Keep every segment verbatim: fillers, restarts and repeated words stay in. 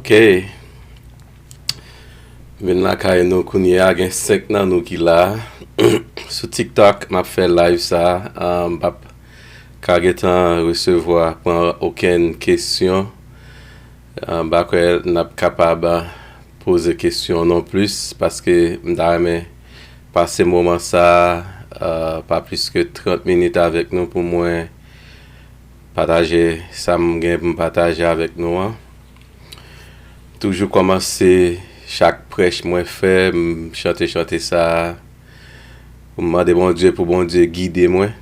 Ok. Vin lakay nou kounye a, gen senk nan nou ki la. Sou TikTok, m ap fè live sa. Ah, m p ap ka gentan resevwa, pran okenn kesyon. Ah, m pa kwè n ap kapab, ah, poze kesyon non plis, paske m ta renmen pase moman sa, ah, pa plis ke trant minit avèk nou pou mwen pataje sa m gen pou m pataje avèk nou an. Toujou kòmanse chak prèch mwen fè, m chante chante sa a, pou m mande Bondye, pou Bondye gide mwen.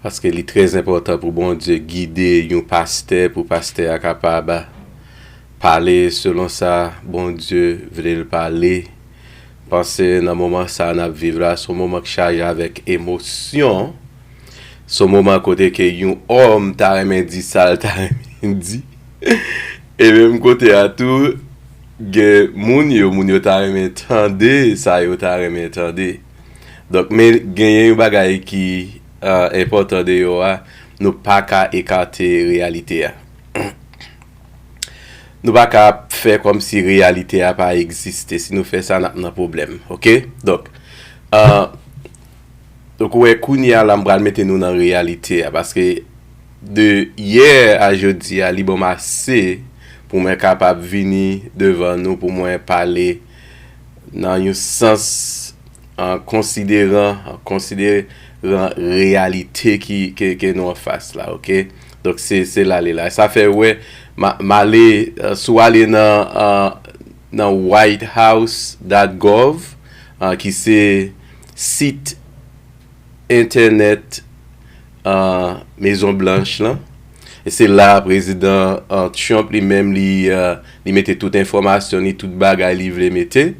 Paske li trè enpòtan pou Bondye gide yon pastè, pou pastè a kapab pale selon sa Bondye vle l pale. Panse nan moman sa a n ap viv la, se yon moman k chaje avèk emosyon. Se yon moman kote ke yon òm ta renmen di sa l ta renmen di. E menm kote a tou, gen moun yo, moun yo ta renmen tande sa yo ta renmen tande. Donk, men genyen yon bagay ki, ah, enpòtan deyò a, nou pa ka ekate reyalite a. Nou pa ka fè kòmsi reyalite a pa egziste. Si nou fè sa, n ap nan pwoblèm. Ok? Donk, ah, donk, ou wè, kounye a la, m pral mete nou nan reyalite a. Paske de yè a jodi a, li ban m ase pou mwen kapab vini devan nou, pou mwen pale nan yon sans, an konsideran, an konsideran reyalite ki, ke, ke nou anfas la, ok? Donk, se, se la li la. Sa fè, wè, ma-, m ale, eh, si w ale nan, eh, nan white house dot gov, eh, ki se sit entènèt, eh, Mezon Blanch lan. E se la prezidan, eh, Trump li menm, li, eh, li mete tout enfòmasyon li, tout bagay li vle mete.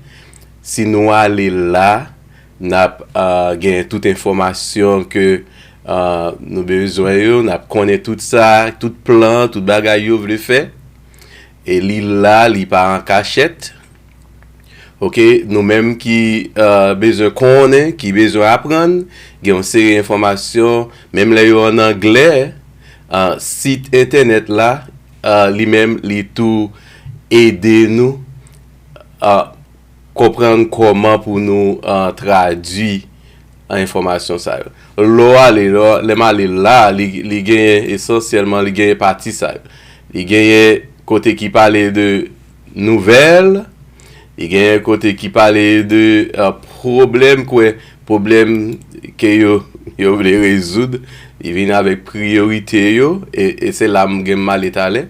Si nou ale la, n ap, eh, gen tout enfòmasyon ke, eh, nou bezwen yo, n ap konnen tout sa, tout plan, tout bagay yo vle fè. E li la, li pa an kachèt. Ok, nou menm ki, eh, bezwen konnen, ki bezwen aprann, gen yon seri enfòmasyon, menm lè yo an anglè, eh, sit entènèt la, eh, li menm, li tou ede nou, eh, konprann kòman pou nou uh, tradui uh, enfòmasyon sa yo. Lè w ale, lè m ale la, li, li genyen esansyèlman, li genyen pati sa yo. Li genyen kote ki pale de nouvèl, li genyen kote ki pale de uh, pwoblèm, kwè, pwoblèm ke yo, yo vle rezoud, li vin avèk priyorite yo, e, e se la m gen m ale talè.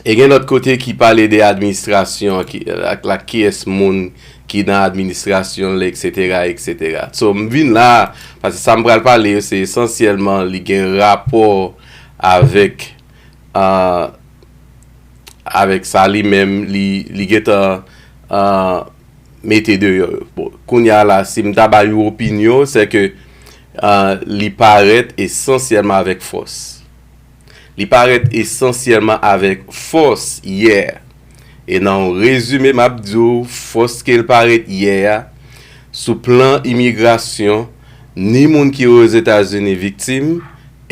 E gen lòt kote ki pale de administrasyon, ki, la, la kiyès moun ki nan administrasyon l, et cetera, et cetera. So, m vin la, paske sa m pral pale yo, se esansyèlman li gen rapò avèk, uh, avèk sa li menm, li, li gentan uh, mete deyò yo. Bon, kounye a la, si m ta bay yon opinyon, se ke uh, li parèt esansyèlman avèk fòs. Li parèt esansyèlman avèk fòs yè. E nan yon rezime, m ap di w fòs ke l parèt yè a, sou plan imigrasyon, ni moun ki Ozetazini viktim,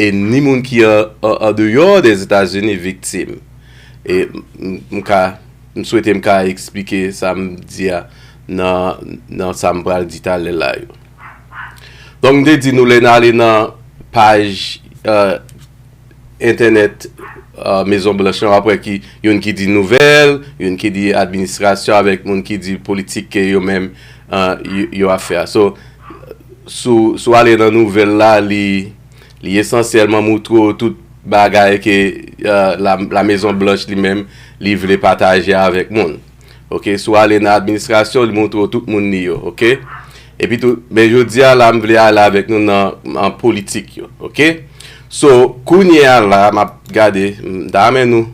e ni moun ki an, an, andeyò Dèzetazini viktim. E m, m ka, m swete m ka eksplike sa m di a nan, nan sa m pral di talè la yo. Donk, m te di nou, lè n ale nan paj uh, entènèt uh, Mezon Blanch lan, apre ki youn ki di nouvèl, youn ki di administrasyon, avèk moun ki di politik ke yo menm uh, yo, yo ap fè a. So, sou, sou ale nan nouvèl la, li, li esansyèlman moutre w tout bagay ke uh, la, la Mezon Blanch li menm, li vle pataje avèk moun. Ok, si w ale nan administrasyon, li montre w tout moun li yo, ok? Epi tou, men jodi a la, m vle ale avèk nou nan, nan politik yo, ok? So, kounye a la, m ap gade, m ta renmen nou,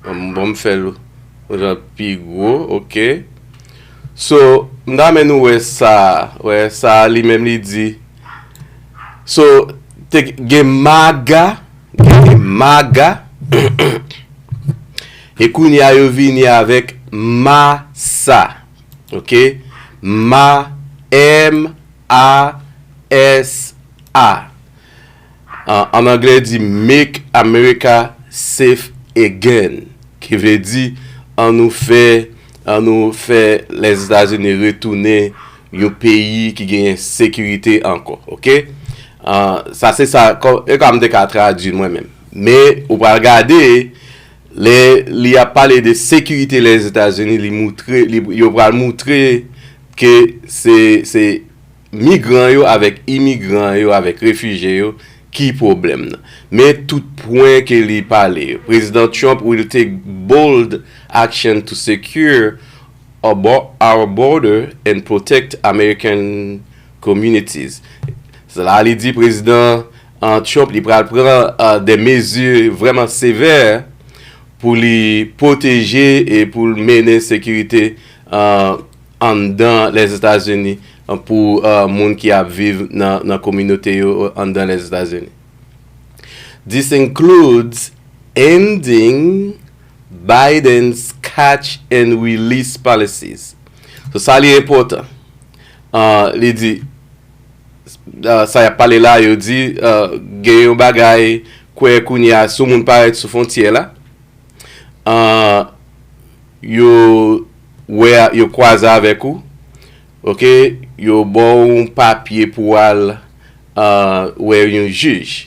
m bon m fè l yon jan pi gwo, ok? So, m ta renmen nou wè sa, wè sa li menm li di. So, te gen maga, gen maga, e kounye a yo vini avèk masa, ok? Ma, M A S A. An, an anglè di Make America Safe Again, ki vle di an nou fè, an nou fè Lèzetazini retounen yon peyi ki genyen sekirite ankò, ok? An, sa se sa, kò, e kòm m te ka tradui l mwen menm. Men, ou pral gade, lè li ap pale de sekirite Lèzetazini, li moutre, li, yo pral moutre ke se, se migran yo avèk imigran yo, avèk refijye yo, ki pwoblèm nan. Men tout pwen ke li pale yo. Prezidan Trump will take bold action to secure our bo- our border and protect American communities. Se la li di prezidan uh, Trump li pral pran uh, de mezi vrèman sevè pou li pwoteje e pou l mennen sekirite uh, anndan Lèzetazini uh, pou uh, moun ki ap viv nan, nan kominote yo anndan Lèzetazini. This includes ending Biden's catch and release policies. So, sa li enpòtan. Uh, li di, uh, sa y ap pale la, yo di, uh, gen yon bagay kwè kounye a, si yon moun parèt sou fwontyè la, uh, yo wè, yo kwaze avèk ou, ok, yo ba w yon papye pou w al uh, wè yon jij.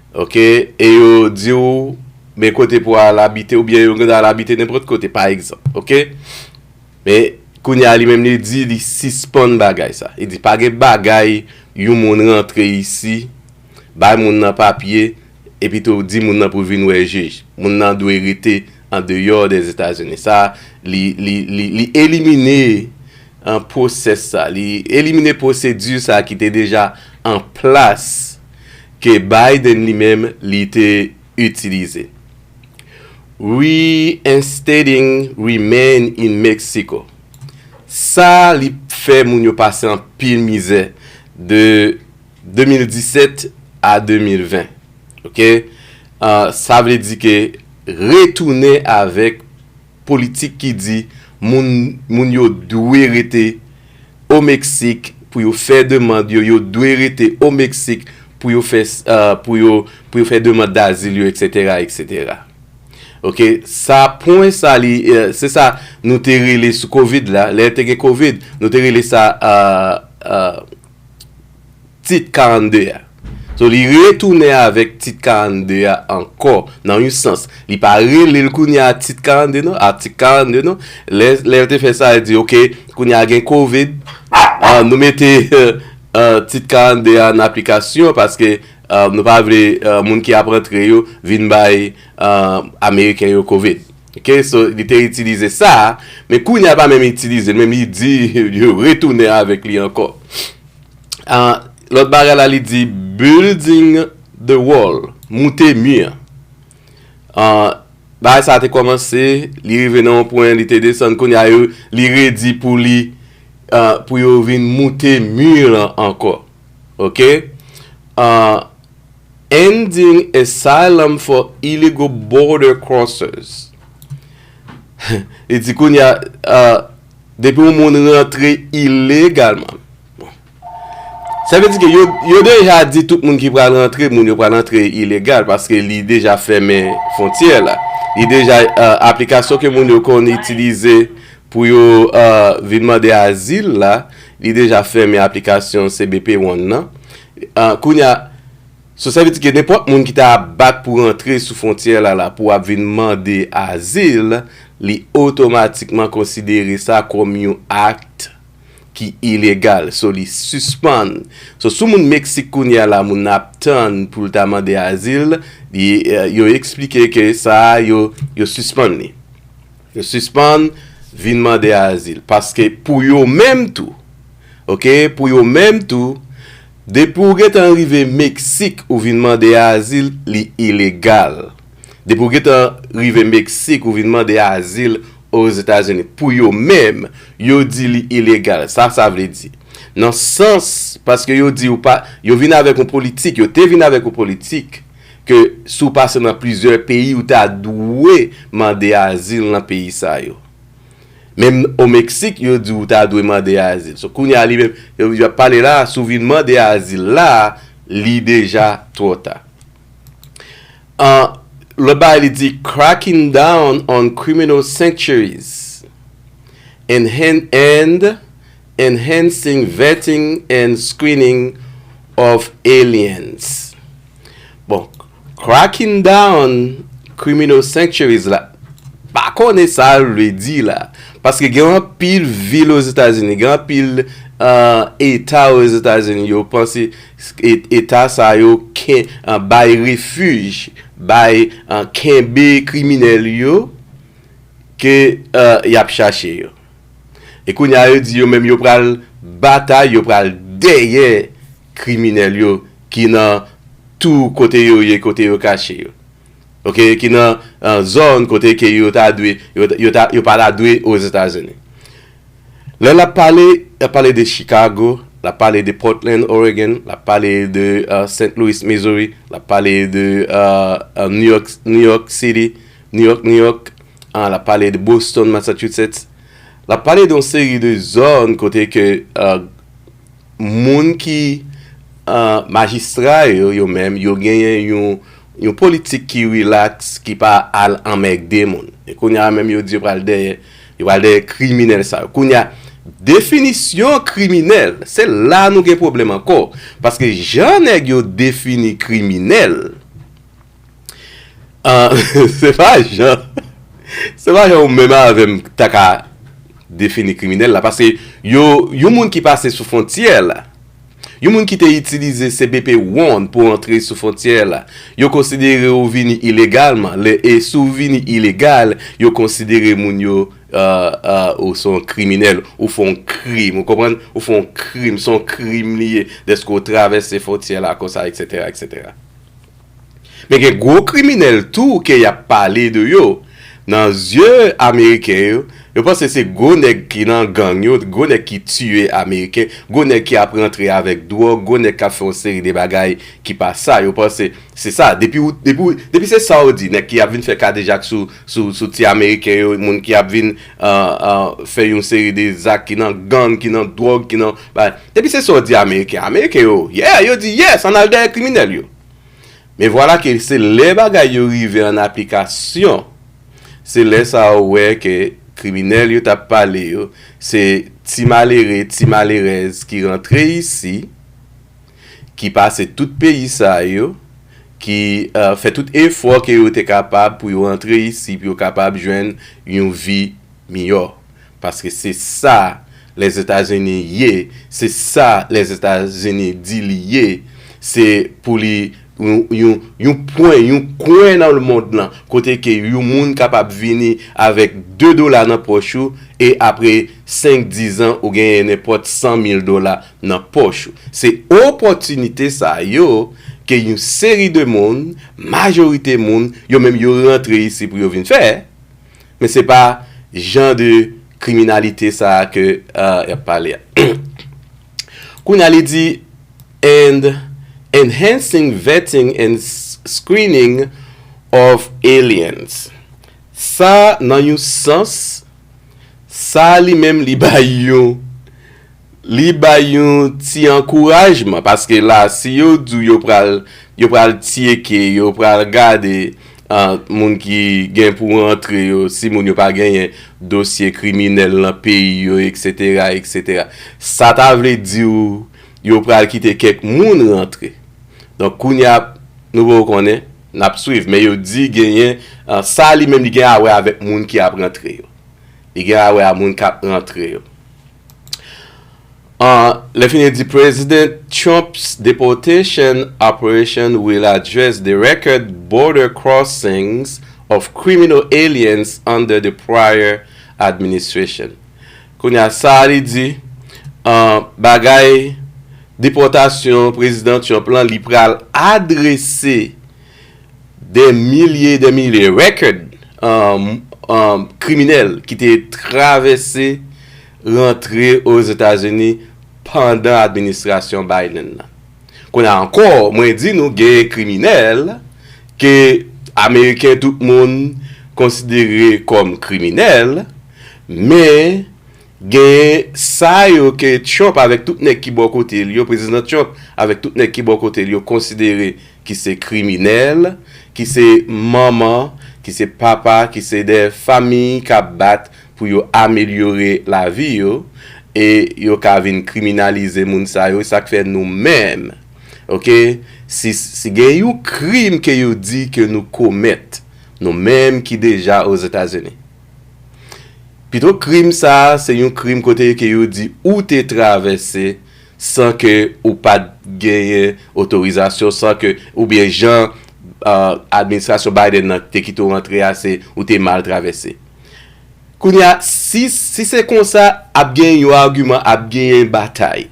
Ok, e yo di w men kote pou al abite, oubyen yo gen dwa al abite nenpòt kote, pa egzanp, ok? Men kounye a li menm li di li sispann bagay sa. Li di pa gen bagay yon moun rantre isi, bay moun nan papye, epi tou di moun nan pou vin wè jij. Moun nan dwe rete andeyò Dèzetazini. Sa, li, li, li, li elimine an pwosès sa, li elimine pwosedi sa ki te deja an plas ke Biden li menm li te itilize. Reinstating remain in Mexico. Sa li fè moun yo pase anpil mizè de de mil disèt a de mil ven. Ok? Uh, sa vle di ke retounen avèk politik ki di moun, moun yo dwe rete o Meksik pou yo fè demann yo, yo dwe rete o Meksik pou yo fè, uh, pou yo, pou yo fè demann dazil yo, et cetera, et cetera. Ok, sa pwen sa li, eh, se sa nou te rele sou kovid la, lè te gen kovid, nou te rele sa, ah, ah, tit karannde a. So, li retounen avèk tit karannde a ankò, nan yon sans. Li pa rele l kounye a tit karannde non, atik karannde non. Lè, lè l te fè sa, li di, ok, kounye a gen kovid, ah, nou mete, eh, eh, tit karannde a an aplikasyon paske, eh, nou pa vle, eh, moun ki ap rantre yo vin bay, eh, Ameriken yo kovid. Ok, so, li te itilize sa, men kounye a pa menm itilize l, menm li di yo retounen avèk li ankò. Ah, lòt bagay la, li di building the wall, moute mi an. Ah, bagay sa te kòmanse, li rive nan yon pwen, li te desann, kounye a yo, li redi pou li, ah, pou yo vin moute mi lan ankò. Ok? Ah, ending asylum for illegal border crossers. Li di kounye a, ah, depi yon moun rantre ilegalman. Bon. Sa vle di ke yo, yo deja di tout moun ki pral rantre, moun yo pral rantre ilegal paske li deja fèmen fwontyè la. Li deja, ah, aplikasyon ke moun yo konn itilize pou yo, ah, vin mande azil la, li deja fèmen aplikasyon C B P One nan. Ah, kounye a, so sa vle di ke nenpòt moun ki ta ap bat pou rantre sou fwontyè la, la, pou ap vin mande azil, li otomatikman konsidere sa kòm yon akt ki ilegal. So, li sispann. So, sou moun Meksik kounye a la, moun ap tann pou l ta mande azil, li, eh, yo eksplike ke sa a, yo, yo sispann li. Yo sispann vin mande azil. Paske pou yo menm tou, ok, pou yo menm tou, depi w gentan rive Meksik, ou vin mande azil, li ilegal. Depi w gentan rive Meksik, ou vin mande azil Ozetazini. Pou yo menm, yo di li ilegal. Sa, sa vle di. Nan sans, paske yo di ou pa, yo vin avèk yon politik, yo te vin avèk yon politik ke si w pase nan plizyè peyi, ou ta dwe mande azil nan peyi sa yo. Menm o Meksik, yo di ou ta dwe mande azil. So, kounye a li menm, yo, yo ap pale la, si w vin mande azil la, li deja twò ta. An, lòt bagay li di, cracking down on criminal sanctuaries and, and enhancing vetting and screening of aliens. Bon, cracking down criminal sanctuaries la, pa konnen sa l vle di la. Paske gen anpil vil Ozetazini, gen anpil, ah, eta Ozetazini, yo panse e-, eta sa yo ken-, ah, bay refij, bay, ah, kenbe kriminèl yo ke, ah, y ap chache yo. E kounye a, yo di yo menm yo pral batay, yo pral dèyè kriminèl yo ki nan tou kote yo ye, kote yo kache yo. Ok, ki nan, ah, zòn kote ke yo ta dwe, yo, yo ta, yo pa ta dwe Ozetazini. Lè l ap pale, l ap pale de Chicago, l ap pale de Portland, Oregon, l ap pale de, ah, Saint Louis, Missouri, l ap pale de, ah, ah, New York, New York City, New York, New York, ah, l ap pale de Boston, Massachusetts. L ap pale de yon seri de zòn kote ke, ah, moun ki, ah, majistra yo, yo menm, yo genyen yon, yon politik ki rilaks, ki pa al anmègde moun. E kounye a menm, yo di yo pral dèyè, yo pral dèyè kriminèl sa yo. Kounye a, definisyon kriminèl, se la nou gen pwoblèm ankò. Paske jan nèg yo defini kriminèl, ah, se pa jan, se pa jan ou menm avè m ta ka defini kriminèl la. Paske yo, yon moun ki pase sou fwontyè la, yon moun ki te itilize C B P One pou antre sou fwontyè la, yo konsidere ou vini ilegalman. Lè, e si w vini ilegal, yo konsidere moun yo, ah, ah, ou se yon kriminèl, ou fè yon krim, ou konprann? Ou fè yon krim, se yon krim li ye, dèske w travèse fwontyè la konsa, etsetera, etsetera. Men gen gwo kriminèl tou ke y ap pale de yo. Nan zye Ameriken yo, yo panse se gwo nèg ki nan gang yo, gwo nèg ki tiye Ameriken, gwo nèg ki ap rantre avèk dwòg, gwo nèg k ap fè yon seri de bagay ki pa sa. Yo panse se sa. Depi ou, depi ou, depi se sa w di, nèg ki ap vin fè kadejak sou, sou, sou ti Ameriken yo, moun ki ap vin, ah, ah, fè yon seri de zak ki nan gang, ki nan dwòg, ki nan, ba, depi se sa w di Ameriken, Ameriken yo, yeah, yo di yes, ann al dèyè kriminèl yo. Men vwala ke se lè bagay yo rive an aplikasyon, Se lè sa a ou wè ke kriminèl yo t ap pale yo, se ti malere, ti malerèz ki rantre isi, ki pase tout peyi sa yo, ki uh, fè tout efò ke yo te kapab pou yo rantre isi, pou yo kapab jwenn yon vi miyò. Paske se sa Lèzetazini ye, se sa Lèzetazini di li ye, se pou li yon, yon, yon pwen, yon kwen nan lemonn lan, kote ke yon moun kapab vini avèk de dola nan pòch ou, e apre senk, diz an, ou genyen nenpòt san mil dola nan pòch ou. Se opòtinite sa yo ke yon seri de moun, majorite moun, yo menm yo rantre isi pou yo vin fè, men se pa jan de kriminalite sa a ke uh, y ap pale a. Kounye a li di, and enhancing vetting and screening of aliens. Sa nan yon sans, sa li menm li bay yon li bay yon ti ankourajman, paske la si yo di w yo pral yo pral tyeke, yo pral gade uh, moun ki gen pou rantre yo, si moun yo pa genyen dosye kriminèl nan peyi yo, eksetera, eksetera. Sa ta vle di w yo pral kite kèk moun rantre. Donk kounye a nou poko konnen, n ap swiv, men yo di genyen uh, sa li menm li gen a wè avèk moun ki ap rantre yo. Li gen a wè a moun k ap rantre yo. Uh, lè fini di President Trump's deportation operation will address the record border crossings of criminal aliens under the prior administration. Kounye a sa li di uh, bagay depòtasyon prezidan Trump lan li pral adrese de milye de milye record um, um, kriminèl ki te travèse rantre Ozetazini pandan administrasyon Biden nan. Kounye a ankò, mwen di nou gen kriminèl ke Ameriken tout moun konsidere kòm kriminèl, men gen sa yo ke Trump avèk tout nèg ki bò kote l yo, Prezidan Trump avèk tout nèg ki bò kote l yo konsidere ki se kriminèl, ki se manman, ki se papa, ki se de fanmi k ap bat pou yo amelyore lavi yo, e yo ka vin kriminalize moun sa yo, sa k fè nou menm, oke, si, si gen yon krim ke yo di ke nou komèt, nou menm ki deja Ozetazini. Pito krim sa a, se yon krim kote ke yo di ou te travèse san ke ou pa t genyen otorizasyon, san ke, oubyen jan uh, administrasyon Biden nan te kite w rantre a, se ou te mal travèse. Kounye a, si, si se konsa, ap gen yon agiman, ap gen yon batay.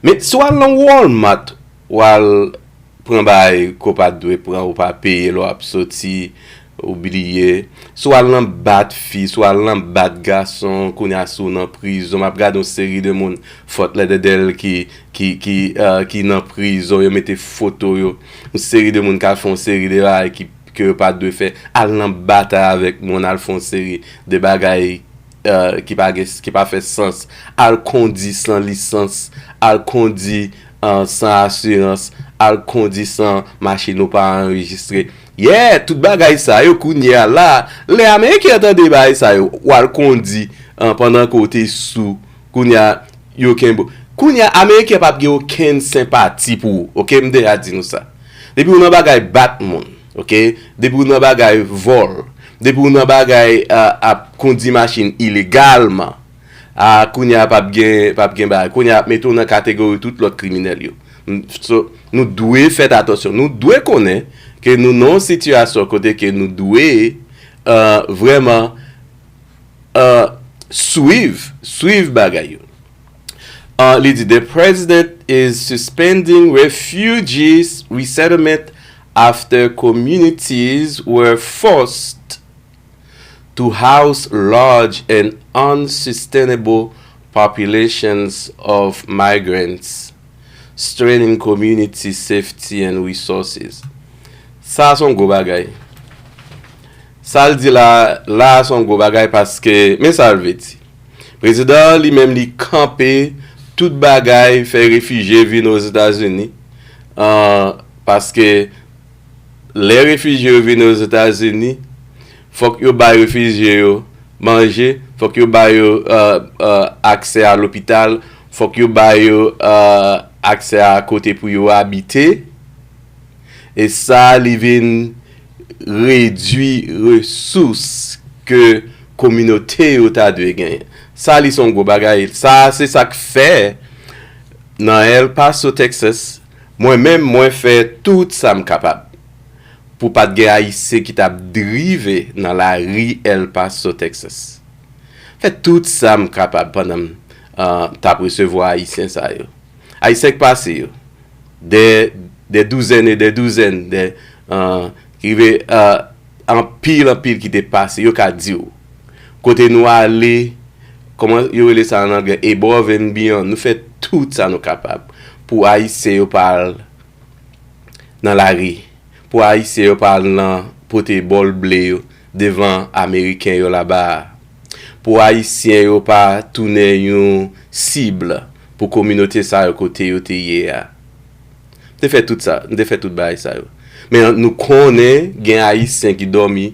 Men si w al nan Walmart, w al pran bagay ke w pa t dwe pran, ou pa peye lè w ap soti, ou bliye. Si w al nan bat fi, si w al nan bat gason, kounye a si w nan prizon, m ap gade yon seri de moun, Fort Lauderdale ki, ki, ki, uh, ki nan prizon, yo mete foto yo. Yon seri de moun k al fè yon seri de bagay ki, ke yo pa t dwe fè. Al nan batay avèk moun, al fè yon seri de bagay uh, ki pa gen, ki pa fè sans, al kondi san lisans, al kondi uh, san asirans, al kondi san machin ou pa anrejistre. Yeah, tout bagay sa yo kounye a la, lè Ameriken an tande bagay sa yo, w al kondi uh, pandan ke w te sou, kounye a yo kenbe w. Kounye a Ameriken p ap gen okenn senpati pou ou, oke, m deja di nou sa. Depi w nan bagay bat moun, oke, depi w nan bagay vòl, depi w nan bagay uh, ap kondi machin ilegalman, a kounye a p ap gen, p ap gen bagay. Kounye a ap mete w nan kategori tout lòt kriminèl yo. So, nou dwe fèt atansyon. Nou dwe konnen ke nou nan yon sitiyasyon kote ke nou dwe uh, vrèman uh, swiv, swiv bagay yo. Uh, li di, the president is suspending refugees resettlement after communities were forced to house large and unsustainable populations of migrants, straining community safety and resources. Sa se yon gwo bagay. Sa l di la, la se yon gwo bagay paske, men sa l vle di. Prezidan an li menm li kanpe tout bagay fè refijye vin Ozetazini. Uh, paske lè refijye yo vin Ozetazini, Fòk yo bay refijye yo manje, fòk yo bay yo, euh, euh, aksè a lopital, fòk yo bay yo, euh, aksè a kote pou yo abite. E sa, li vin redui resous ke kominote yo ta dwe genyen. Sa, li se yon gwo bagay. Sa, se sa k fè, nan El Paso, Texas, mwen menm, mwen fè tout sa m kapab pou pa t gen Ayisyen ki t ap drive nan lari El Paso, Texas. Fè tout sa m kapab pandan m, ah, t ap resevwa Ayisyen sa yo. Ayisyen k pase yo. Dè, dè douzèn e dè douzèn, dè, ah, ki rive, ah, anpil, anpil ki te pase. Yo ka di w. Kote nou ale, kòman yo rele sa an anglè, above and beyond. Nou fè tout sa nou kapab pou Ayisyen yo pa al nan lari, pou Ayisyen yo pa al nan pote bòl ble yo devan Ameriken yo laba a, pou Ayisyen yo pa tounen yon sib pou kominote sa yo kote yo te ye a. M te fè tout sa, m te fè tout bagay sa yo. Men nou konnen gen Ayisyen ki dòmi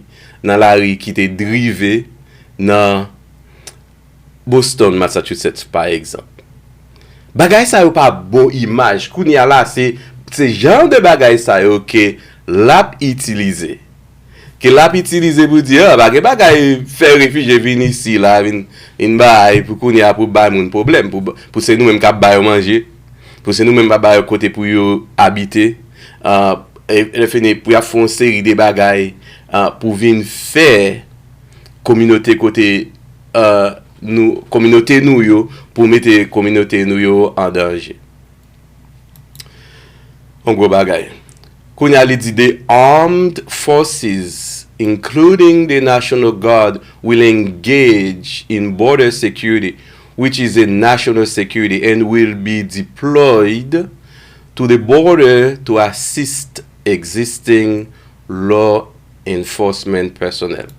nan lari, ki te drive nan Boston, Massachusetts, pa egzanp. Bagay sa yo pa bon imaj. Kounye a la, se, se jan de bagay sa yo ke l ap itilize. Ke l ap itilize pou di, ah, pa gen bagay fè refijye vin isi la, vin, vin bay, pou kounye a pou bay moun pwoblèm, pou, pou se nou menm k ap ba yo manje, pou se nou menm k ap ba yo kote pou yo abite, ah, e, e fini, pou y ap fè yon seri de bagay, ah, pou vin fè kominote kote, euh, nou, kominote nou yo, pou mete kominote nou yo an danje. Yon gwo bagay. Kounye a, li di, the armed forces, including the National Guard, will engage in border security, which is a national security, and will be deployed to the border to assist existing law enforcement personnel.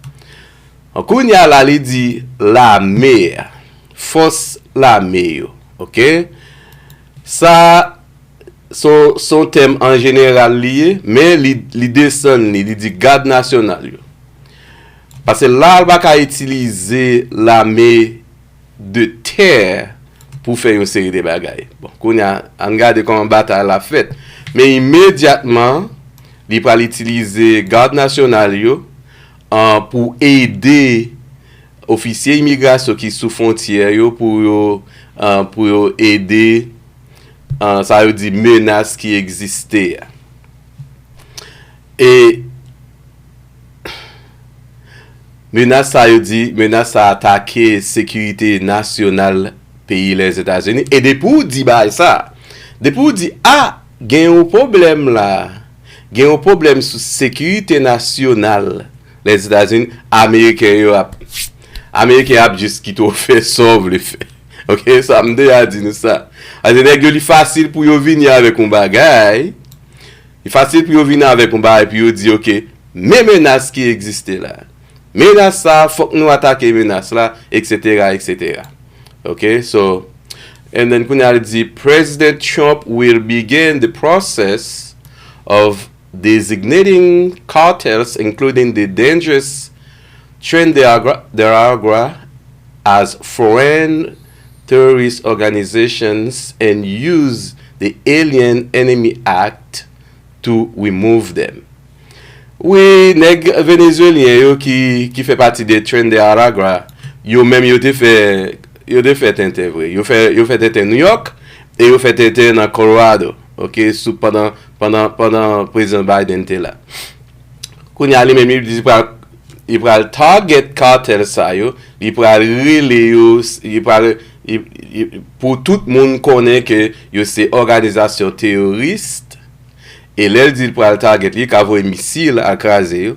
Kounye a la, li di lame a, fòs lame yo, oke? Sa, se yon, se yon tèm an jeneral li ye, men li, li desann li, li di gad nasyonal yo. Paske la, l pa ka itilize lame de tè pou fè yon seri de bagay. Bon, kounye a, ann gade kòman batay la fèt. Men imedyatman, li pral itilize gad nasyonal yo, an, pou ede ofisye imigrasyon ki sou fwontyè yo pou yo, an, pou yo ede, an, sa yo di menas ki egziste a. E menas sa yo di, menas sa atake sekirite nasyonal peyi Lèzetazini. E depi w di bagay sa, depi w di, a, gen yon pwoblèm la, gen yon pwoblèm sou sekirite nasyonal Lèzetazini, Ameriken yo ap, Ameriken ap jis kite w fè sa w vle fè. Oke, sa m deja di nou sa. Paske nèg yo, li fasil pou yo vini avèk yon bagay, li fasil pou yo vini avèk yon bagay, pou yo di, oke, men menas ki egziste la. Menas sa, fòk nou atake menas la, et cetera, et cetera. Ok, so, and then kounye a li di, President Trump will begin the process of designating cartels, including the dangerous Tren de Aragua, de Aragua, as foreign terrorist organizations and use the Alien Enemy Act to remove them. Wi, nèg venezuelyen yo ki, ki fè pati de Tren de Aragua, yo menm yo te fè, yo te fè tenten vre. Yo fè, yo fè tenten New York e yo fè tenten nan Colorado, ok, sou pandan, pandan, pandan Prezidan Biden te la. Kounye a li menm, li di li pral, li pral target cartel sa yo, li pral rele yo, li pral, li, li, pou tout moun konnen ke yo se òganizasyon teworis, e lè l di l pral target, li ka voye misil al kraze yo.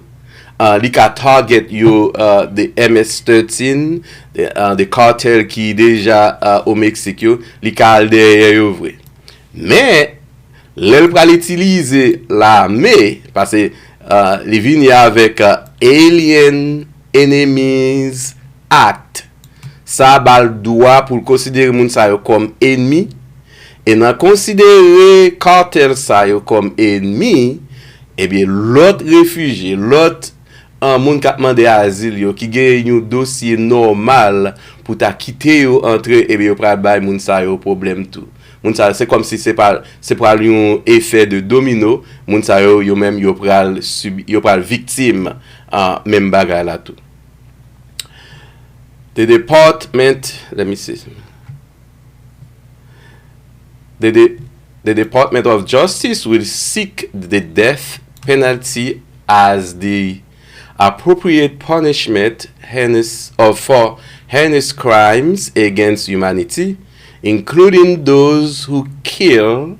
Ah, li ka target yo, ah, de M S thirteen, de, ah, de cartel ki deja, ah, o Meksik yo, li ka al dèyè yo vre. Men, lè l pral itilize lame, paske, ah, li vini avèk, ah, Alien Enemies Act. Sa ba l dwa pou l konsidere moun sa yo kòm enmi. E nan konsidere cartel sa yo kòm enmi, ebyen, lòt refijye, lòt, an, moun k ap mande azil yo, ki gen yon dosye nòmal pou ta kite yo antre, ebyen, yo pral bay moun sa yo pwoblèm tou. Moun sa yo, se kòmsi se pral, se pral yon efè de domino, moun sa yo, yo menm, yo pral sibi, yo pral viktim, an, menm bagay la tou. The department, let me see. The, de- the Department of Justice will seek the death penalty as the appropriate punishment heinous, of for heinous crimes against humanity, including those who kill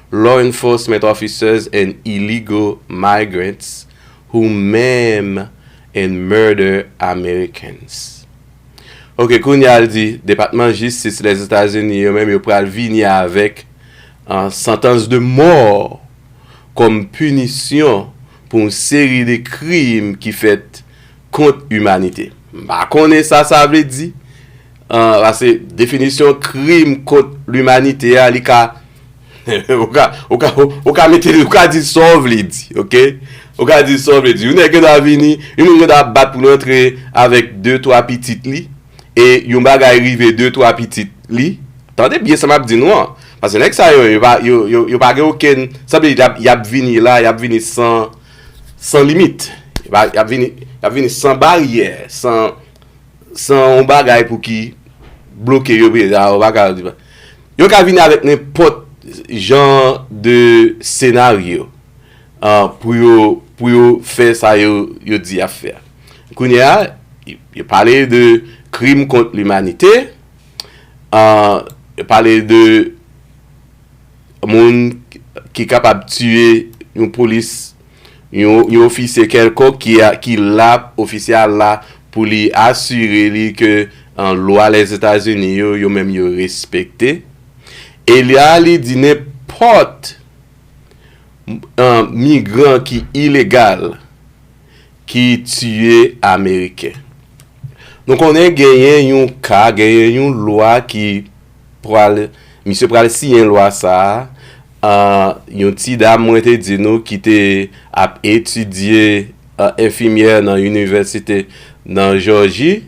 law enforcement officers and illegal migrants who maim and murder Americans. Ok, kounye a l di, Depatman Jistis Lèzetazini yo menm yo pral vini avèk, uh, santans de mò kòm pinisyon pou yon seri de krim ki fèt kont imanite. M pa konnen sa sa vle di. Uh, paske definisyon krim kont limanite a, li ka ou ka, ou ka, ou ka mete, ou ka di sa w vle di, ok? Ou ka di sa w vle di. Yon nèg gen dwa vini, yon moun gen dwa bat pou l antre avèk de, twa pitit li, e yon bagay rive de, twa pitit li. Tande byen sa m ap di nou an. Paske nèg sa yo, yo pa, yo, yo, yo pa gen okenn, sanble y ap, y ap vini la, y ap vini san, san limit. Y ap, y ap vini, y ap vini san baryè, san, san yon bagay pou ki bloke yo, pe- a, yo pa ka di pa. Yo ka vini avèk nenpòt jan de senaryo, ah, pou yo, pou yo fè sa yo, yo di y ap fè a. Kounye a, yo pale de krim kont limanite, ah, yo pale de moun ki kapab tiye yon polis, yon, yon ofisye kèlkonk ki, a- ki la, ofisye a la pou li asire li ke, an, lwa Lèzetazini yo, yo menm yo respekte. E la, li di nenpòt, an, migran ki ilegal ki tiye Ameriken. Nou konnen genyen yon ka, genyen yon lwa ki pral, misye pral siyen lwa sa a. Ah, yon ti dam mwen te di nou ki te ap etidye, ah, enfimyè nan inivèsite nan Jòji,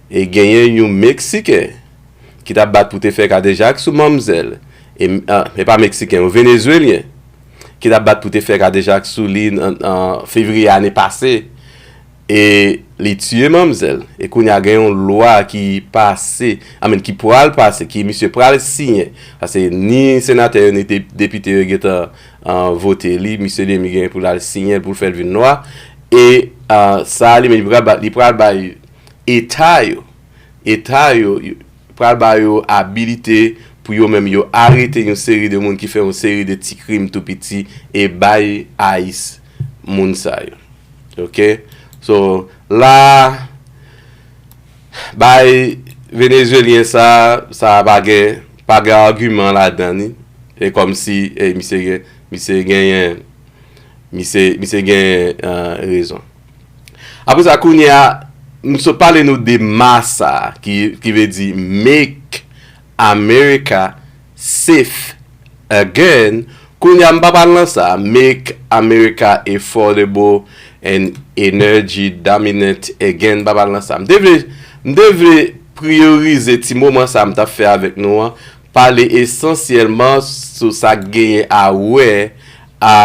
e genyen yon Meksiken ki t ap bat pou te fè kadejak sou manmzèl. E, ah, e pa Meksiken, yon Venezwelyen ki t ap bat pou te fè kadejak sou li nan, nan fevriye ane pase. E li tiye manmzèl. E kounye a gen yon lwa ki pase, I mean, ki pral pase, ki misye pral siyen. Paske ni senatè yo, ni de- depite yo gentan, ah, vote li. Misye Demi gen pou l al siyen l, pou l fè l vin lwa. E, ah, sa a li menm, li pral ba- li pral bay eta yo, eta yo, yo pral ba yo abilite pou yo menm yo arete yon seri de moun ki fè yon seri de ti krim tou piti e bay ICE moun sa yo. Ok? So, la, bay Venezwelyen sa, sa pa gen, pa gen agiman ladan li. E kòmsi, e, misye gen, misye genyen, misye, misye gen, eh, rezon. Apre sa, kounye a, m sot pale nou de MASA, ki, ki vle di Make America Safe Again. Kounye a, m pa pral nan sa, Make America Affordable and Energy Dominant Again, m pa pral nan sa. M te vle, m te vle priyorize ti moman sa m t ap fè avèk nou an, pale esansyèlman sou sa k genyen a wè a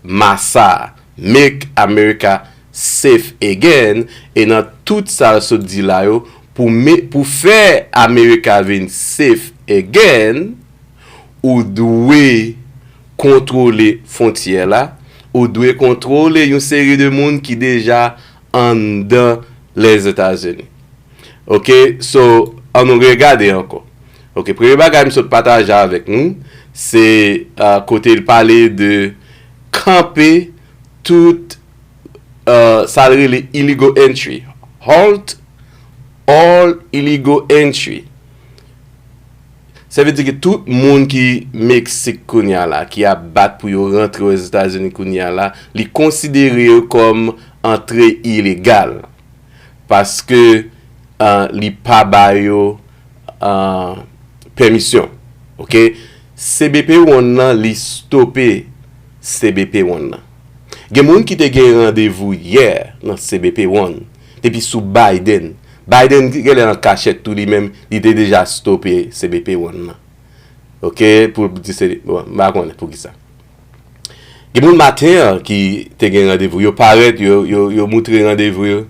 MASA, Make America Safe Again, e nan tout sa l sot di la yo, pou, me- pou fè America vin safe again, ou dwe kontwole fwontyè la, ou dwe kontwole yon seri de moun ki deja anndan Lèzetazini. Ok, so, ann nou regade ankò. Ok, premye bagay m sot pataje avèk nou, se, ah, kote l pale de kanpe tout, ah, sa l rele illegal entry. Halt all illegal entry. Sa vle di ke tout moun ki Meksik kounye a la, ki ap bat pou yo rantre Ozetazini kounye a la, li konsidere yo kòm antre ilegal. Paske, ah, li pa ba yo, ah, pèmisyon. Ok? C B P One nan, li stope C B P One nan. Gen moun ki te gen randevou yè nan C B P One, depi sou Biden. Biden genlè nan kachèt tou li menm, li te deja stope C B P One nan. Oke, pou di se, bon, m pa konnen poukisa. Gen moun maten an ki te gen randevou, yo parèt, yo, yo, yo moutre randevou yo,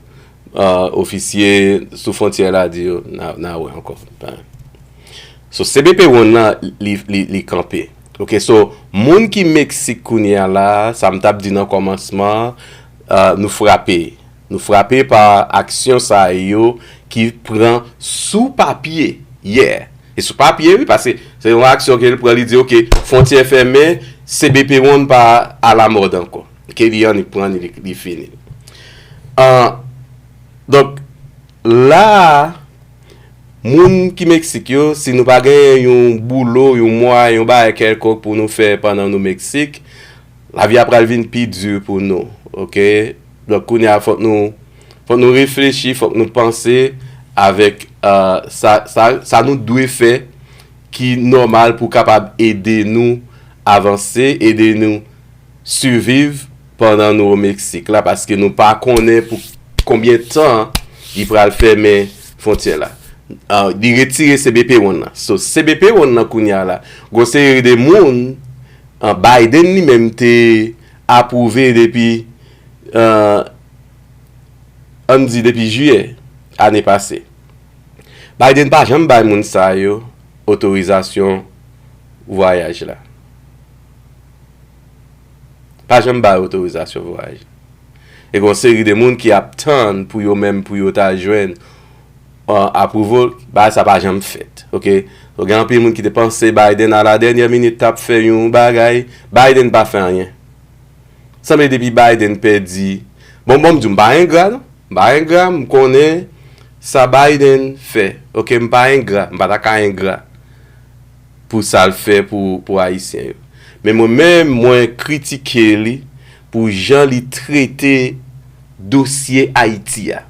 uh, ofisye sou fwontyè la di yo, n a, n a wè ankò. So, C B P One nan, li, li, li kanpe. Oke, so, moun ki Meksik kounye a la, sa m t ap di nan kòmansman, uh, nou frape. Nou frape pa aksyon sa yo ki pran sou papye yè. E sou papye, wi, paske se yon aksyon ke l pran, li di, oke, fwontyè fèmen, C B P One pa alamòd ankò. Ke li annik pran, li, li fini. Uh, donk, la a, moun ki Meksik yo, si nou pa genyen yon boulo, yon mwayen, yon bagay kèlkonk pou nou fè pandan nou Meksik, lavi a pral vin pi di pou nou, oke? Donk, kounye a, fòk nou, fòk nou reflechi, fòk nou panse avèk, uh, sa, sa, sa nou dwe fè ki nòmal pou kapab ede nou avanse, ede nou siviv pandan nou o Meksik la, paske nou pa konnen pou konbyen tan li pral fèmen fwontyè la. Ah, li retire C B P One nan. So, C B P One nan kounye a la, gon seri de moun, ah, Biden li menm te apwouve depi, ah, ann di depi jiyè ane pase. Biden pa janm bay moun sa yo otorizasyon vwayaj la. Pa janm bay otorizasyon vwayaj. E gon seri de moun ki ap tann pou yo menm, pou yo ta jwenn, uh, apwouvo, bagay sa pa janm fèt, oke? Donk, gen anpil moun ki te panse Biden a la dènyè minit t ap fè yon bagay, Biden pa fè anyen. Sanble depi Biden pèdi, bon, bon, m di w, m pa engra, non. M pa engra, m konnen sa Biden fè. Oke, m pa engra, m pa ta ka engra pou sa l fè pou, pou Ayisyen yo. Men mwen menm, mwen kritike li pou jan li trete dosye Ayiti a.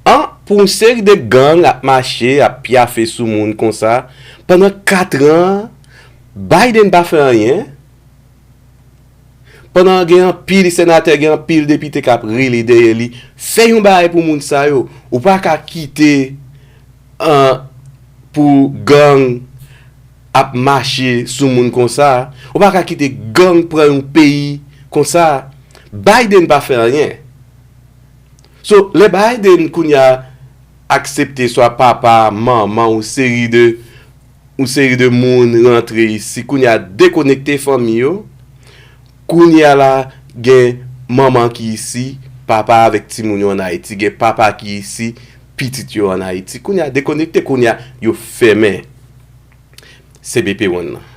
An, pou yon seri de gang ap mache, ap pyafe sou moun konsa, pandan kat an, Biden pa fè anyen. Pandan gen anpil senatè, gen anpil depite k ap rele dèyè li, fè yon bagay pou moun sa yo. Ou pa ka kite, an, pou gang ap mache sou moun konsa. Ou pa ka kite gang pran yon peyi konsa. Biden pa fè anyen. So, lè Biden kounye a aksepte swa papa, manman, yon seri de, yon seri de moun rantre isi, kounye a dekonekte fanmi yo, kounye a la gen manman ki isi, papa avèk timoun yo ann Ayiti, gen papa ki isi, pitit yo ann Ayiti, kounye a dekonekte, kounye a yo fèmen C B P One nan.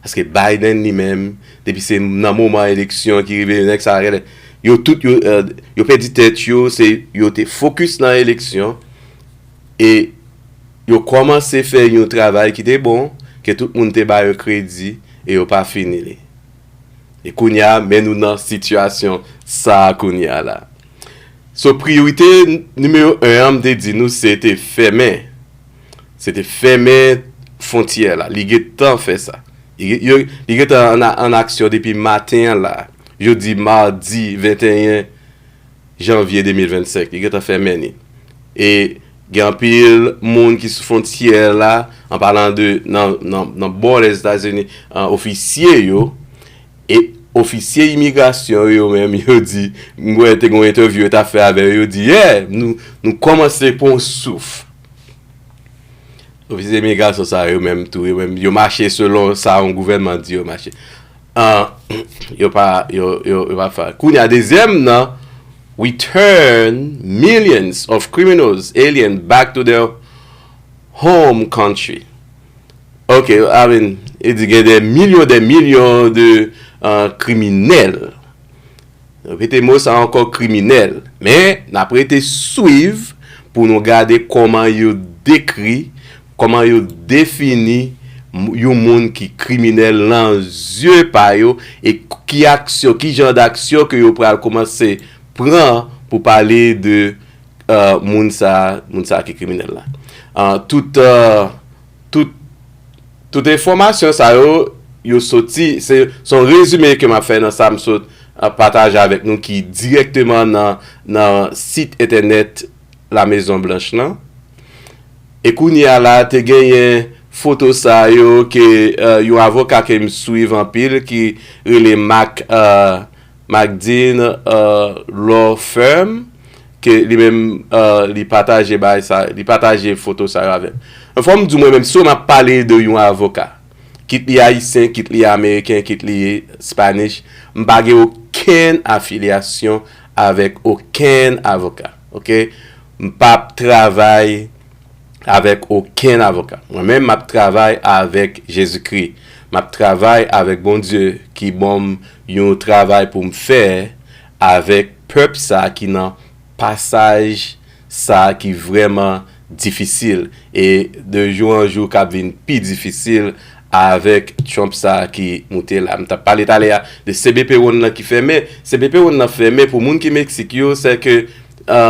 Paske Biden li menm, depi se nan moman eleksyon ki rive, nèg sa yo, yo tout, yo, euh, yo pèdi tèt yo, se, yo te fokis nan eleksyon, e yo kòmanse fè yon travay ki te bon, ke tout moun te ba yo kredi, e yo pa fini li. E kounye a, men nou nan sitiyasyon sa a kounye a la. So, priyorite n-, nimewo en an, m te di nou, se te fèmen. Se te fèmen fwontyè la. Li gentan fè sa. Li, yo, li gentan an, an aksyon depi maten an la. Jodi madi venteyen janvye de mil vennsenk. Li gentan fèmen li. E gen anpil moun ki sou fwontyè la, an palan de nan, nan, nan bò Lèzetazini, an, ofisye yo, e ofisye imigrasyon yo menm, yo di, m wè te gen yon entèvyou yo t ap fè avè yo, yo di, yeah, nou, nou kòmanse pran yon souf. Ofisye imigrasyon sa yo menm tou, yo menm, yo mache selon sa yon gouvènman di yo mache. An, yo pa, yo, yo, yo pa fè. Kounye a, dezyèm nan, we turn millions of criminals, alien, back to their home country. Ok, I mean, e di gen de milyon, de milyon de, euh, kriminèl. Repete mo sa ankò, kriminèl. Men, n ap rete swiv pou nou gade kòman yo dekri, kòman yo defini m-, yon moun ki kriminèl nan zye pa yo, e k-, ki aksyon, ki jan d'aksyon ke yo pral kòmanse pran pou pale de, euh, moun sa, moun sa ki kriminèl la. Euh, tout, euh, tout, tout enfòmasyon sa yo, yo soti, se, se yon rezime ke m ap fè nan sa m sot a, pataje avèk nou ki dirèkteman nan, nan sit entènèt La Mezon Blanch lan. E kounye a la, te genyen foto sa yo ke, e, yon avoka ke m swiv anpil ki rele Mac, e, Macdin, e, Law Firm, ke li menm, e, li pataje bagay sa, li pataje foto sa yo avè m. Fò m di w, mwen menm, si w m ap pale de yon avoka, kit li ayisyen, kit li ameriken, kit li Spanish, m pa gen okenn afilyasyon avèk okenn avoka. Oke? M p ap travay avèk okenn avoka. Mwen menm, m ap travay avèk Jezikri. M ap travay avèk Bondye ki ban m yon travay pou m fè avèk pèp sa ki nan pasaj sa ki vrèman difisil. E de jou an jou k ap vin pi difisil avèk Trump sa ki moute la. M t ap pale talè a de C B P One nan ki fèmen. C B P One nan fèmen pou moun ki Meksik yo, se ke, e,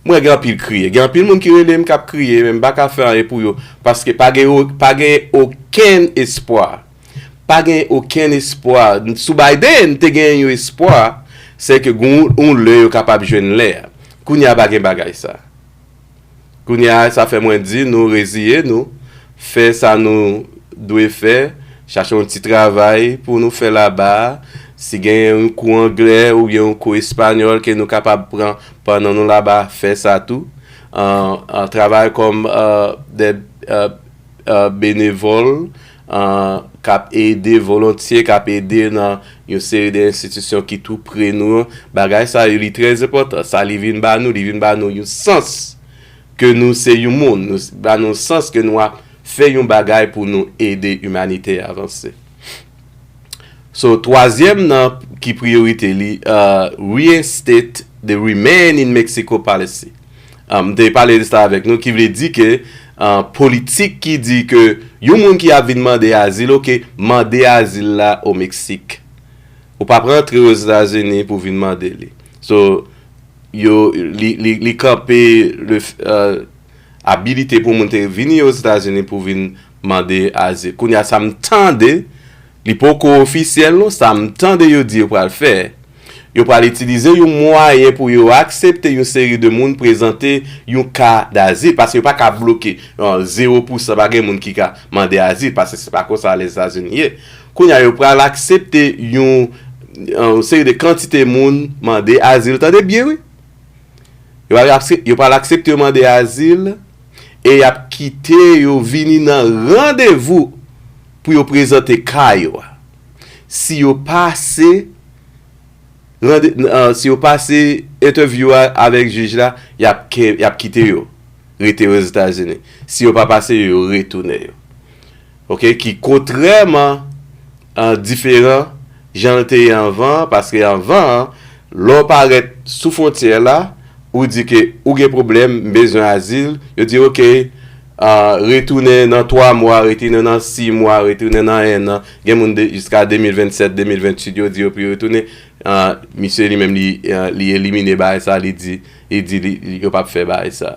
mwen gen anpil kriye. Gen anpil moun ki rele m k ap kriye, men m pa ka fè anyen pou yo. Paske pa gen, o- pa gen okenn espwa. Pa gen okenn espwa. Sou Biden, te gen yon espwa, se ke gon, yon lè yo kapab jwenn lè a. Kounye a pa gen bagay sa. Kounye a, sa fè mwen di nou reziye nou, fè sa nou dwe fè, chache yon ti travay pou nou fè laba a. Si gen yon kou anglè oubyen yon kou espanyòl ke nou kapab pran pandan nou laba, fè sa tou. An, an travay kòm, e, de, e, e, benevòl, e, k ap ede volontye, k ap ede nan yon seri de enstitisyon ki tou pre nou. Bagay sa yo, li trè enpòtan. Sa li vin ba nou, li vin ba nou yon sans ke nou se yon moun, nou ba nou sans ke nou ap fè yon bagay pou nou ede imanite a avanse. So, twazyèm nan ki priyorite li, e, reinstate the Remain in Mexico policy. E, m te pale de sa avèk nou, ki vle di ke, e, politik ki di ke yon moun ki ap vin mande azil, oke, mande azil la o Meksik. Ou p ap rantre Ozetazini pou vin mande li. So, yo, li, li, li kanpe le, e, abilite pou moun te vini Ozetazini pou vin mande azil. Kounye a, sa m tande, li poko ofisyèl non, sa m tande yo di yo pral fè, yo pral itilize yon mwayen pou yo aksepte yon seri de moun prezante yon ka dazil, paske yo pa ka bloke, e, zewo pousan, pa gen moun ki ka mande azil, paske se pa konsa Lèzetazini ye. Kounye a, yo pral aksepte yon, yon seri de kantite moun mande azil, tande byen, wi. Yo pral aksep-, yo pral aksepte yo mande azil e y ap kite yo vini nan randevou pou yo prezante ka yo a. Si yo pase, rande-, e, si yo pase entèvyou a avèk jij la, y ap ke-, y ap kite yo rete Ozetazini. Si yo pa pase, yo retounen yo. Oke, ki kontrèman, e, diferan jan l te ye anvan, paske anvan, lè w parèt sou fwontyè la, ou di ke ou gen pwoblèm, m bezwen azil, yo di, oke, e, retounen nan twa mwa, retounen nan sis mwa, retounen nan en an. Gen moun de, jiska de mil vennsèt, de mil venntuit, yo di yo pou yo retounen. E, misye li menm, li, e, li elimine bagay sa, li di, li di li, yo p ap fè bagay sa.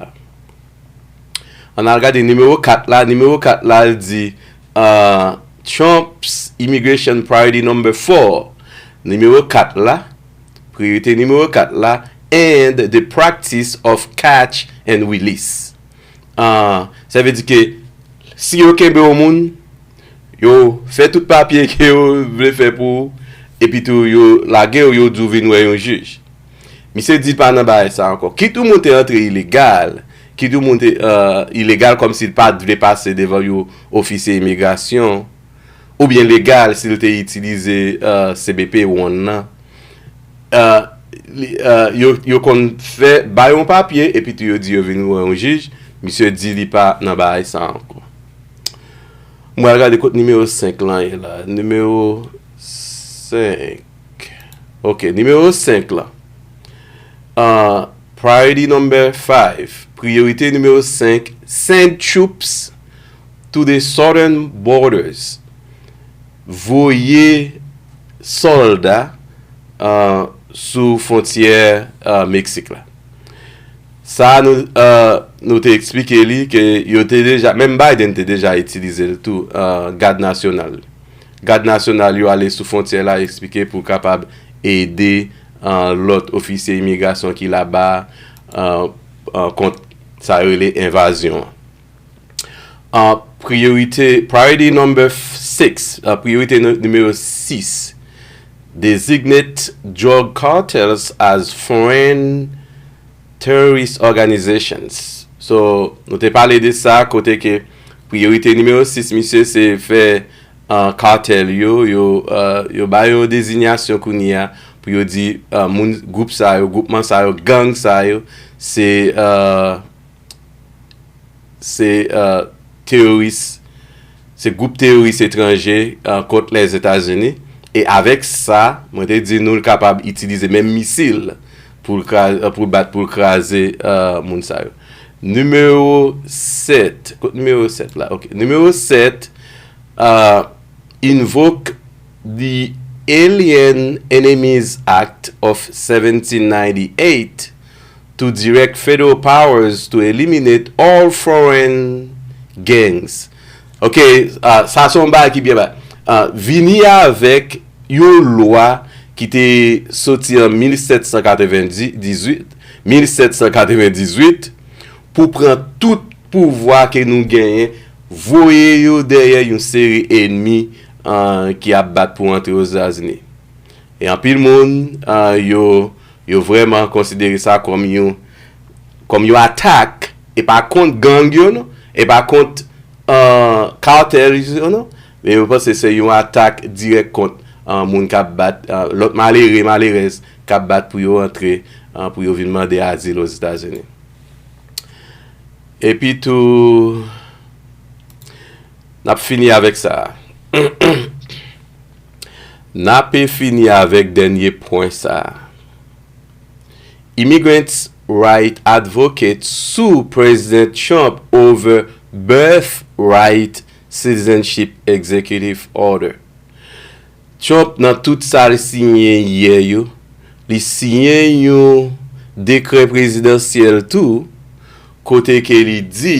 Ann al gade nimewo kat la. Nimewo kat la, l di, e, Trump's immigration priority number four. Nimewo kat la, priyorite nimewo kat la, and the practice of catch and release. E, sa vle di ke si yo kenbe yon moun, yo fè tout papye ke yo vle fè pou ou, epi tou yo lage w, yo di w vin wè yon jij. Misye di l pa nan bagay sa ankò. Kit yon moun te antre ilegal, kit yon moun te, e, ilegal kòmsi l pa t vle pase devan yon ofisye imigrasyon, oubyen legal si l te itilize, e, C B P One nan. E, li, e, yo, yo konn fè, ba yo yon papye, epi tou yo di yo vin wè yon jij. Misye di li pa nan bagay sa ankò. Mwen al gade kot nimewo senk lan ye la. Nimewo senk. Oke, nimewo senk lan. E, priority number five. Priyorite nimewo senk. Send troops to the southern borders. Voye sòlda, e, sou fwontyè, e, Meksik la. Sa nou, e, nou te eksplike li ke yo te deja, menm Biden te deja itilize l tou, e, gad nasyonal. Gad nasyonal yo ale sou fwontyè la, eksplike pou kapab ede uh, lòt ofisye imigrasyon ki laba uh, uh, kont sa yo rele envazyon. Uh, priorite, priority number six, uh, priyorite nimewo sis, designate drug cartels as foreign terrorist organizations. So, nou te pale de sa kote ke priyorite nimewo sis misye se fè uh, kartèl yo, yo, uh, yo ba yo dezinyasyon kounye a pou yo di uh, moun gwoup sa yo, gwoupman sa yo, gang sa yo, se uh, se uh, teworis, se gwoup teworis etranje uh, kont Lèzetazini. E avèk sa, mwen te di nou l kapab itilize menm misil pou l kraze, pou l bat, pou l kraze uh, moun sa yo. Nimewo sèt, kot nimewo sèt la? Ok. Nimewo sèt, uh, invoke the Alien Enemies Act of seventeen ninety-eight to direct federal powers to eliminate all foreign gangs. Ok, uh, sa se yon bagay ki byen ba. Uh, vini avèk yon lwa ki te soti an mil sèt san katrevendizuit, mil sèt san katrevendizuit, pou pran tout pouvwa ke nou genyen, voye yo dèyè yon seri enmi uh, ki ap bat pou antre Ozetazini. E anpil moun uh, yo, yo vrèman konsidere sa kòm yon, kòm yon atak, e pa kont gang yo non, e pa kont uh, kartèl yo non, men yo panse se yon atak dirèk kont uh, moun k ap bat, uh, lòt malere, malerèz k ap bat pou yo antre, uh, pou yo vin mande azil Ozetazini. Epi tou, n ap fini avèk sa. N ape fini avèk dènye pwen sa. Immigrants' right advocate sue President Trump over birthright citizenship executive order. Trump nan tout sa l siyen yè yo, li siyen yon dekrè prezidansyèl tou, kote ke li di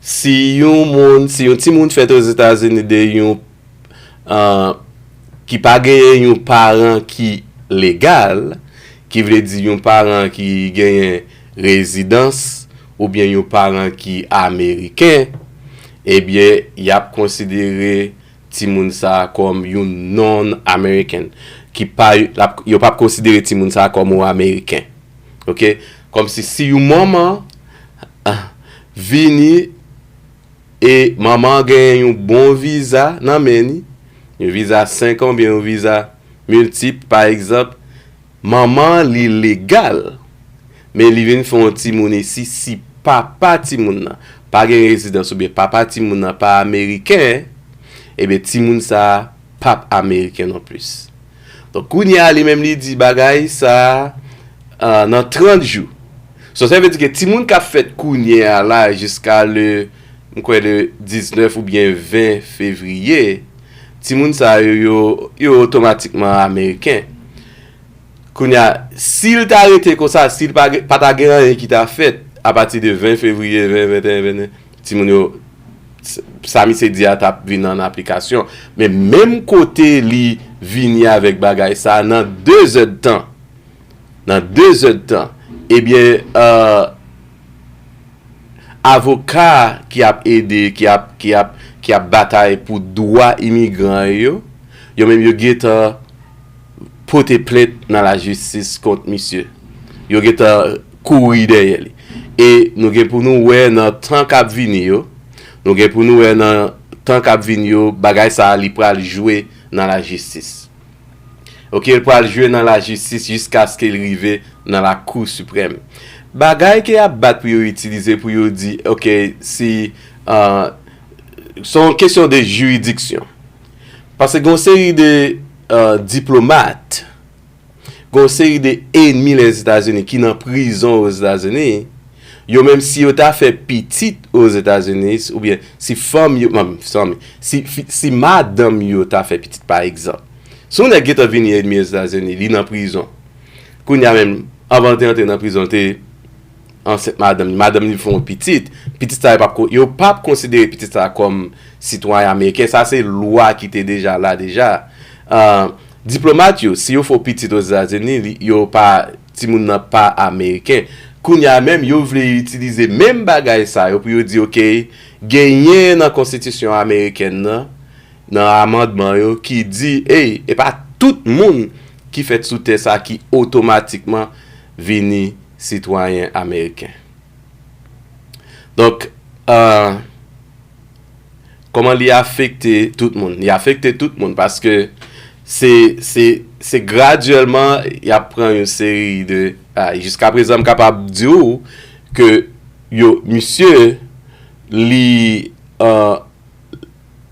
si yon moun, si yon timoun fèt Ozetazini de yon uh, ki pa genyen yon paran ki legal, ki vle di yon paran ki genyen rezidans oubyen yon paran ki ameriken, ebyen y ap konsidere timoun sa a kòm yon non-American, ki pa, yo p ap konsidere timoun sa a kòm yon ameriken. Ok? Kòmsi si yon manman ah, vini e manman an genyen yon bon viza nan men li, yon viza senk an oubyen yon viza miltip pa egzanp, manman an li legal, men li vin fè yon timoun isi, si papa timoun nan pa gen rezidans oubyen papa timoun nan pa ameriken, ebyen timoun sa a p ap ameriken non plis. Donk kounye a li menm li di bagay sa a nan trant jou. So sa vle di ke timoun k ap fèt kounye a la jiska le, m kwè le diznèf oubyen ven fevriye, timoun sa yo, yo, yo otomatikman ameriken. Kounye a, si l ta rete konsa, si l pa, pa ta gen anyen ki ta fèt apati de ven fevriye, ven, venteyen, venteyen, timoun yo, sa misye di a t ap vin an aplikasyon. Men menm kote li vini avèk bagay sa a, nan de zèdtan, nan de zèdtan, ebyen, uh, avoka ki ap ede, ki ap, ki ap, ki ap batay pou dwa imigran yo, yo menm yo gentan pote plent nan lajistis kont misye. Yo gentan kouri dèyè li. E nou gen pou nou wè nan tan k ap vini yo, nou gen pou nou wè nan tan k ap vini yo, bagay sa a li pral jwe nan lajistis. Ok, l pral jwe nan lajistis jiskaske l rive nan Lakou Siprèm. Bagay ke y ap bat pou yo itilize pou yo di, ok, si uh, se yon kesyon de jiridiksyon. Paske gen yon seri de uh, diplomat, gen yon seri de enmi Lèzetazini ki nan prizon Ozetazini, yo menm si yo ta fè pitit Ozetazini, oubyen si fanm yo, si, si madanm yo ta fè pitit pa egzanp, si yon nèg gentan vini enmi Ozetazini, li nan prizon. Kounye a menm, anvan l te antre nan prizon, l te ansent madanm li. Madanm li fè yon pitit. Pitit sa yo p ap, yo p ap konsidere pitit sa kòm sitwayen ameriken. Sa se lwa ki te deja la deja. Uh, Diplomat yo, si yo fè w pitit Ozetazini, li- yo pa, timoun nan pa ameriken. Kounye a menm, yo vle itilize menm bagay sa yo pou yo di, oke, genyen nan konstitisyon amerikèn nan, nan amandman yo, ki di, ey, e pa tout moun ki fèt sou tè sa ki otomatikman vini sitwayen ameriken. Donk, euh, kòman li afekte tout moun? Li afekte tout moun paske se, se, se gradyèlman y ap pran yon seri de, ah, jiska prezan, m kapab di w ke yo, misye, li, euh,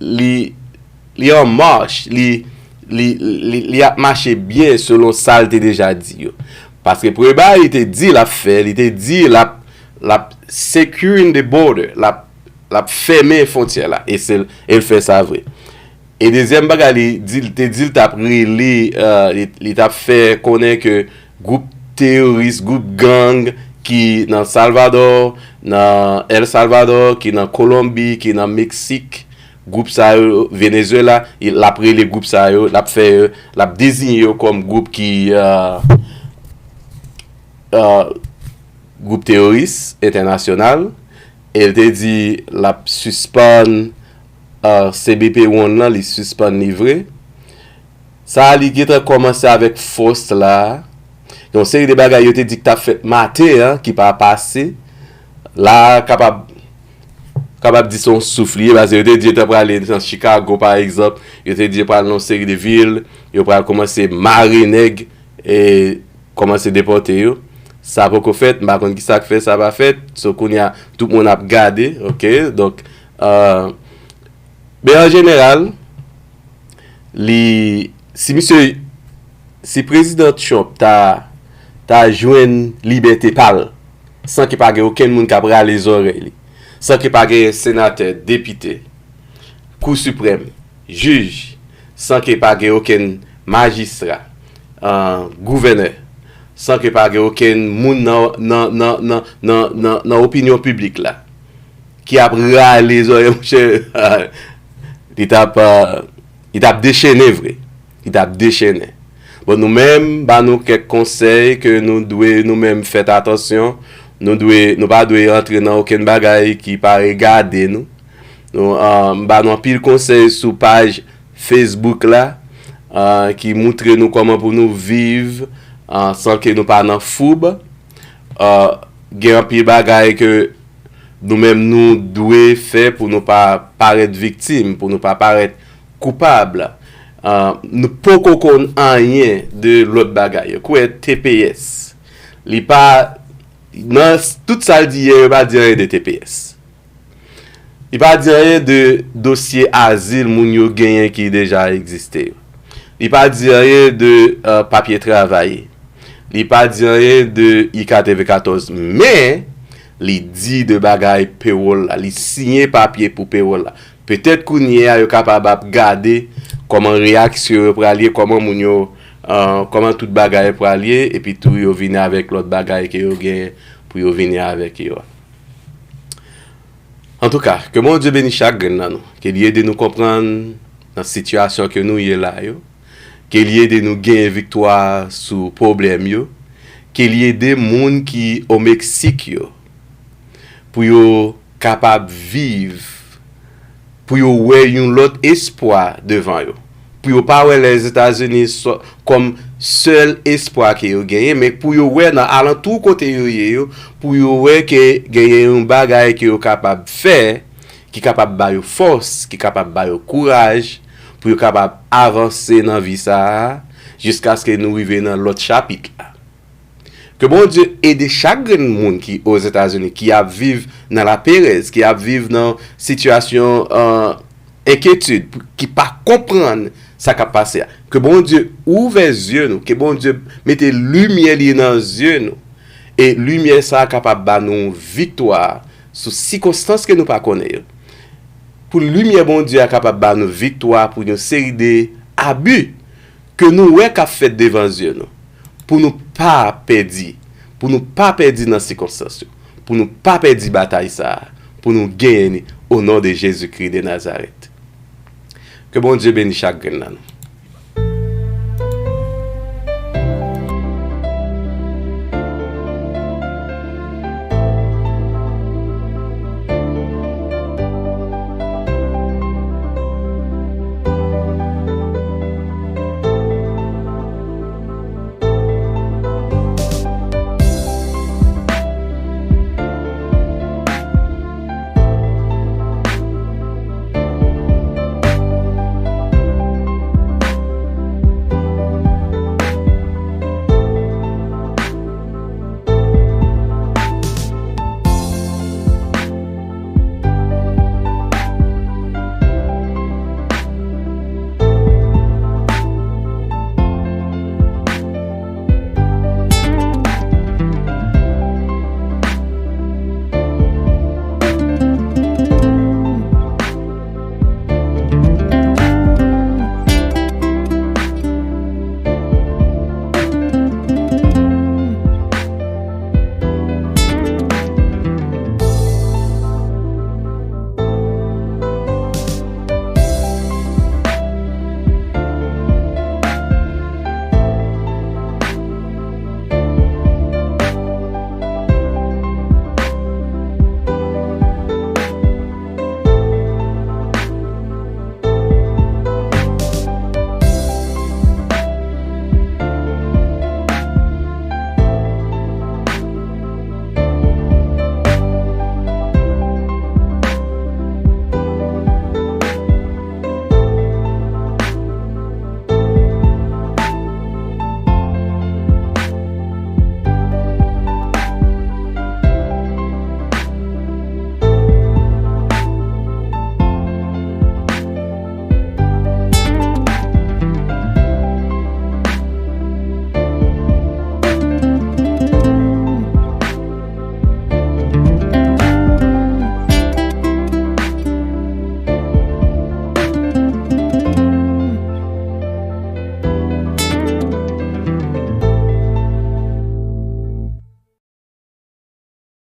li, li an mach, li, li, li, li ap mache byen selon sa l te deja di yo. Paske premye bagay li te di l ap fè, li te di l ap, l ap securing the border, l ap, l ap fèmen fwontyè la, e se, e l fè sa vre. E dezyèm bagay li di, te di l t ap rele, euh, li, li t ap fè konnen ke gwoup teyoris, gwoup gang ki nan Salvador, nan El Salvador, ki nan Kolonbi, ki nan Meksik, gwoup sa yo, Venezuela, l ap rele gwoup sa yo, l ap fè yo, l ap deziye yo kòm gwoup ki, euh, euh, gwoup teyoris entènasyonal. E l te di l ap sispann, euh, C B P One lan, li sispann livre. Sa a, li gentan kòmanse avèk fòs la. Yon seri de bagay yo te di k t ap fèt maten an, ki pa pase. La a, kapab, kapab di se yon souf li ye, paske yo te di yo te prale nan Chicago, pa egzanp. Yo te di yo pral nan yon seri de vil. Yo pral kòmanse mare nèg e kòmanse depòte yo. Sa poko fèt, m pa konn ki sa k fè sa pa fèt. So, kounye a, tout moun ap gade, oke? Donk, euh, men an jeneral, li, si misye, si prezidan Trump ta, ta jwenn libète pa l, san ke pa gen okenn moun k ap rale zòrèy li, san ke pa gen senatè, depite, Kou Siprèm, jij, san ke pa gen okenn majistra, ah, gouvènè, san ke pa gen okenn moun nan, nan, nan, nan, nan, nan, nan opinyon piblik la, ki ap rale zòrèy, monchè, li t ap, ah, li t ap dechennen vre. Li t ap dechennen. Bon, nou menm, ba nou kèk konsèy ke nou dwe, nou menm, fèt atansyon. Nou dwe, nou pa dwe antre nan okenn bagay ki pa regade nou. Nou, ah, m ba nou anpil konsèy sou paj Facebook la, ah, ki moutre nou kòman pou nou viv, ah, san ke nou pa nan foub. Ah, gen anpil bagay ke nou menm nou dwe fè pou nou pa parèt viktim, pou nou pa parèt koupab. Ah, nou poko konn anyen de lòt bagay yo. Kwè T P S. Li pa, nan s- tout sa l di yè, yo pa di anyen de T P S. Li pa di anyen de dosye azil moun yo genyen ki deja egziste yo. Li pa di anyen de, euh, papye travay. Li pa di anyen de I K T V katòz. Men, li di de bagay pewòl la. Li siyen papye pou pewòl la. Petèt kounye a, yo kapab ap gade kòman reyaksyon yo pral ye, kòman moun yo, euh, kòman tout bagay pral ye, epi tou yo vini avèk lòt bagay ke yo gen pou yo vini avèk yo a. Antouka, ke Bondye beni chak grenn nan nou, ke li ede nou konprann nan sitiyasyon ke nou ye la yo, ke li ede nou genyen viktwa sou pwoblèm yo, ke li ede moun ki o Meksik yo, pou yo kapab viv, pou yo wè yon lòt espwa devan yo, pou yo pa wè Lèzetazini sò- kòm sèl espwa ke yo genyen, men pou yo wè nan alantou kote yo ye yo, pou yo wè ke genyen yon bagay ke yo kapab fè, ki kapab ba yo fòs, ki kapab ba yo kouraj, pou yo kapab avanse nan vi sa a, jiskaske nou rive nan lòt chapit la. Ke Bondye ede chak grenn moun ki Ozetazini, ki ap viv nan laperèz, ki ap viv nan sitiyasyon, euh, enkyetid, ki pa konprann sa k ap pase a. Ke Bondye ouvè zye nou, ke Bondye mete limyè li nan zye nou, e limyè sa a kapab ba nou viktwa sou sikonstans ke nou pa konnen yo. Pou limyè Bondye a kapab ba nou viktwa pou yon seri de abi ke nou wè k ap fèt devan zye nou, pou nou pa pèdi, pou nou pa pèdi nan sikonstans yo, pou nou pa pèdi batay sa a, pou nou genyen li, o non de Jezikri de Nazarèt. Ke Bondye beni chak grenn nan nou.